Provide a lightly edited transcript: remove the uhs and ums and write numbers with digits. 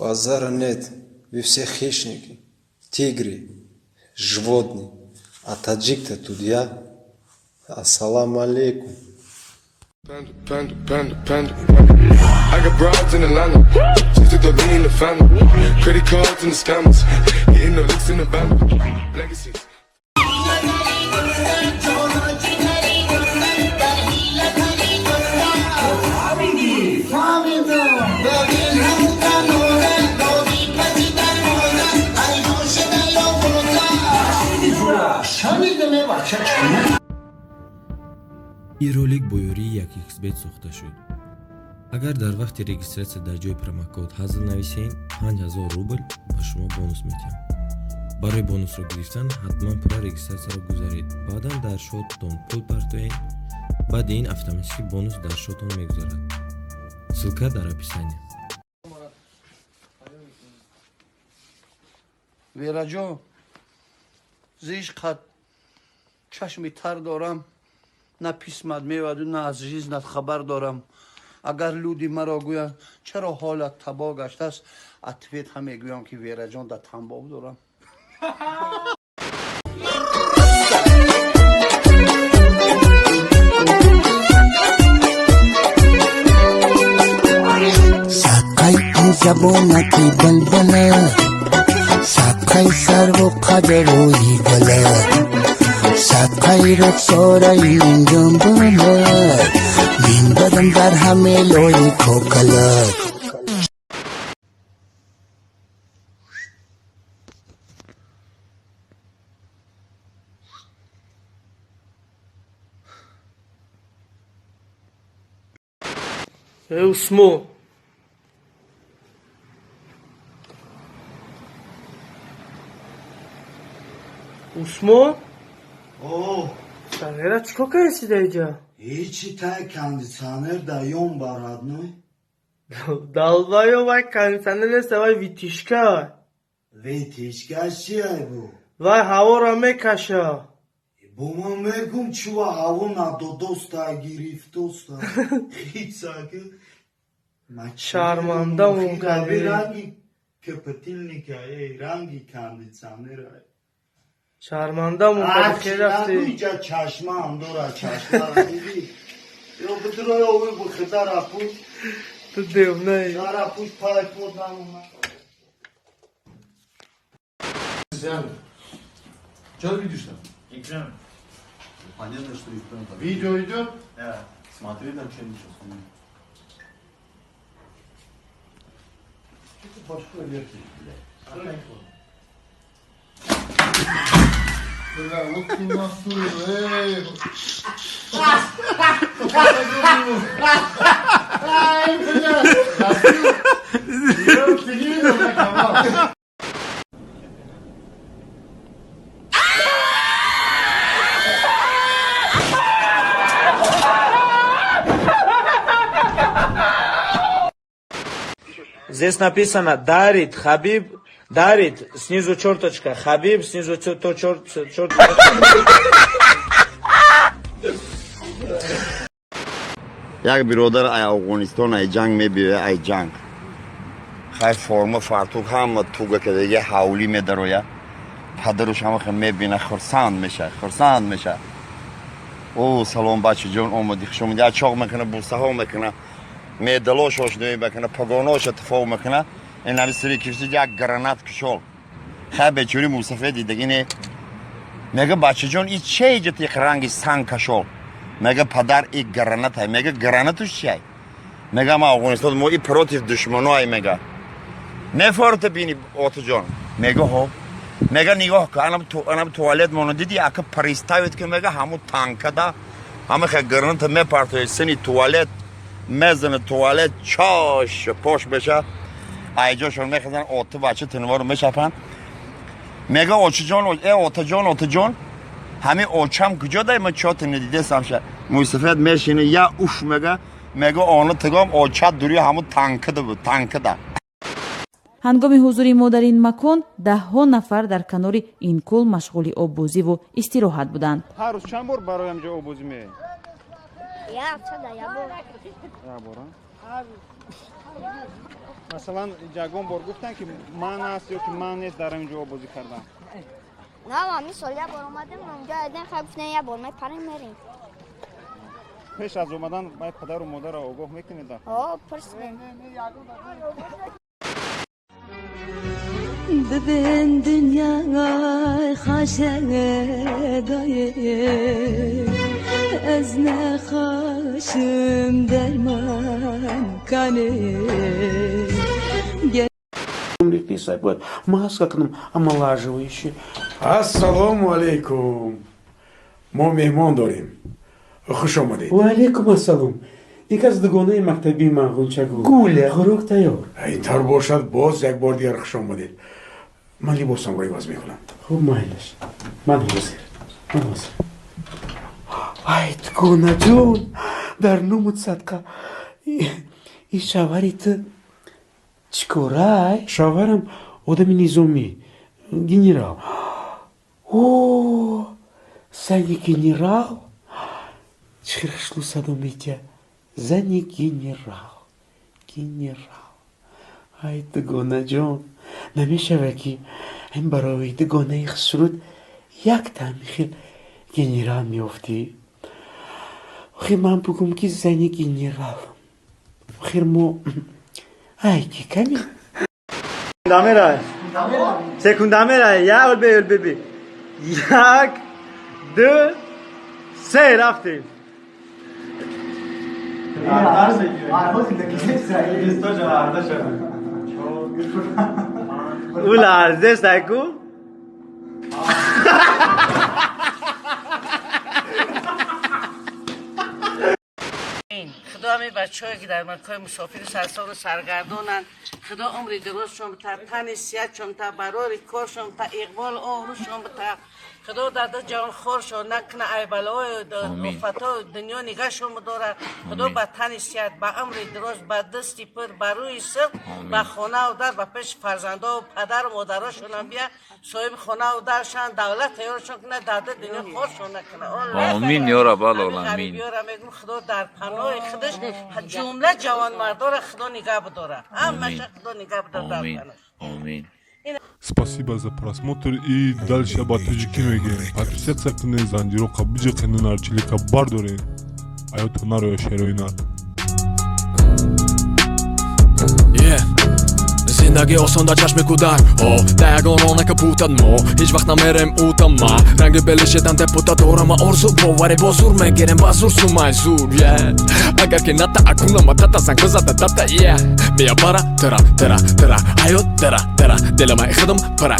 Базара нет, вы все хищники, тигры, животные. А таджик-то тут я. Ассалам алейкум. Panda, panda, panda, panda. I got broads in Atlanta. Just took the lean in the family. Credit cards and the scammers. Hitting the licks in the band. Legacies. Ин ролик бо ёрии 1xBet сохта шуд. Агар дар вақти регистрация дар ҷои промокод ҳазл нависед, 5000 рубл ба шумо бонус медиҳам. Барои бонусро гирифтан ҳатман пурра регистрацияро гузаред, баъдан дар шотон пул партоед. Баъди ин автоматически бонус дар шотон мегузарад. Ссылка дар описание. Вераҷон, зишқат чашми тар дорам, на писмат меваду, на аз жизнат хабар дорам. Агар люди маро гӯянд, чаро ҳолат табоҳ гаштааст, ответ ҳам мегӯям, ки Вераҷон дар тамбоб дорам. Садқаи ин забонати балбала, садқаи сарву қадрӯи гала, садқаи рухсораи ин ҷонбала, минбарам дар ҳаме лои кокалак. Эй, Усмон! Усмон? О, Сағира, чӣ кор кардӣ дар иҷа? Ҳечи, тай кондитсионер да ём барадной. Долбоёб, вай кондитсионер нест, вай вытяжка. Вытяжка чиай бу? Вай ҳаворо мекаша. Бо ман мегум, чува ҳаво надодоста, гирифтоста. Хицаки. Шармандамон кардӣ. Ранги кипятильника, эй, ранги кондитсионера. Шармандамон кардӣ, хел рафтӣ. Иҷа чашмаам дора, чашмара диди. Ё бидрои ови бухидара пуш. Ту девнаи. Дара пуш пай под намона. Что ты видишь там? Экран. Понятно, что экран. Там. Видео идет? Да. Смотри там что-нибудь сейчас. Что ты башкой вертишь, блядь? Бля, вот ты нахуй, эй. Ай, бля. Ты не видел, как команда? Здесь написано дарит Хабиб, дарит, снизу черточка, Хабиб, снизу то черт, черт. Як биродар ай Афғонистон, ай ҷанг мебиёя, ай ҷанг хай форма фартук ҳама туга кадаги ҳавлӣ медароя. Падаруш ҳама хел мебина, хурсанд меша, хурсанд меша. О, салом, бачаҷон, омадӣ, хуш омадӣ. Чоқ мекуна, бусаҳо мекуна, медалош ошноӣ мекуна, погоноша тифоқ мекуна. Ин ҳами сири кишти як гранат кушол. Хай, бечури мусафед дидагине. Мега: бачаҷон, и че иҷати ранги санг кашол? Мега: падар, и гранатай. Мега: гранатуш чиай? Мега: ма Афғонистон, мо и против душманоай. Мега: мефорта бини, отаҷон? Мега: ҳо. Мега: нигоҳ кун, анам туалет моно диди, ака представить ки, мега, ҳаму танкада ҳама хе граната мепартои, сини туалет мезана, туалет чош пош беша. Айҷошон мехезан, ота бача тинворо мешапанд. Мега: очаҷон, э, отаҷон, отаҷон, ҳамин очам куҷо дай, ма чота надидесамша? Мӯйсафед мешина, я уф мега. Мега: она тагом очат дури ҳаму танкада буд, танкада. Ҳангоми ҳузури мо дар ин макон даҳҳо нафар дар канори ин кӯл машғули оббозиву истироҳат буданд. Ҳар рӯз чанд бор барои ҳамҷо оббозӣ меоед? Як бор. Як бор. Масалан, ягон бор гуфтанд, ки ман аст ё ки ман нест дар ин ҷо оббозӣ кардан? На, ҳамин сол як бор омадем, онҷо дидем, хай гуфтем, як бор мепарем, мерем. Пеш аз омадан бояд падару модарро огоҳ мекунед? Ҳо, пурсидем. ببین dünya xaşe daye Ez nexaşım derman kane. Писать маска к нам омолаживающая. Ассалому алейкум. Мо меҳмон дорем. Хуш омадед. Ва алейкум ассалом. Ик аз дугонаи мактабии ман, Ғунчагул. Гуля, хӯрок тайёр. Ин тавр бошад, боз як бор дигар хуш омадед. Ман либосамро иваз мекунам. Хуб, майлаш. Ман ҳозир. Ман ҳозир. Ай, дугонаҷон, дар нумут садқа. И шавҳари ту чӣ корай? Шавҳарам одами низомӣ, генерал. О, зани генерал? Чӣ хел хушлу садо метиҳад. Зани генерал. Генерал. Ай, дугонаҷон, намешавад, ки ин барои дугонаи хушрӯд як хел генерал меёфтӣ? Охир ман бугум, ки зани генерал. Охир мо ай ки ками Секундамера. Секундамера. Я олбе олбеби. Як, ду, се, рафтем. Ӯ ларзест айку. Худо ҳамин бачаҳое, ки дар макои мусофири сарсону саргардонанд, Худо умри дурустшон бита, тани сиҳатшон бита, барори коршон бита, иқбол обрӯшон бита. Худо дар ду ҷаҳон хоршон накуна, ай балои офатҳои дунё нигаҳшон бидорад. Худо ба тани сиҳат, ба умри дуроз, ба дасти пур, ба рӯи сирқ, ба хонаву дар, ба пеши фарзандову падару модарошонам бия, соҳиби хонаву даршанд, давлат тайёршон кунад, дар ду дунё хоршон накуна. Омин, ё раббал оламин. Ғарибиёра мегӯм, Худо дар паноҳи худаш ҷумла ҷавонмардора Худо нигаҳ бидорад, ҳамаша Худо нигаҳ бидорад дар паноҳ. Омин. Спасибо за просмотр, и дальше ба тоҷикӣ мегӯем: подписаться кунед, занҷироқа биҷиқенед, нарчилика бардоред, аёто нароя шерои нар. Зиндагӣ осон дар чашми кӯдак, о да ягон роҳ накапутад, мо ҳеҷ вақт намерем утама ранги белишедан депутат дорама орзу боварӣ бо зур мегирем ба зур сумай зур е агар ки ната акунама тата занг бизада дата е мия бара тра тра тра ҳаёт тра тра дилама худам пара.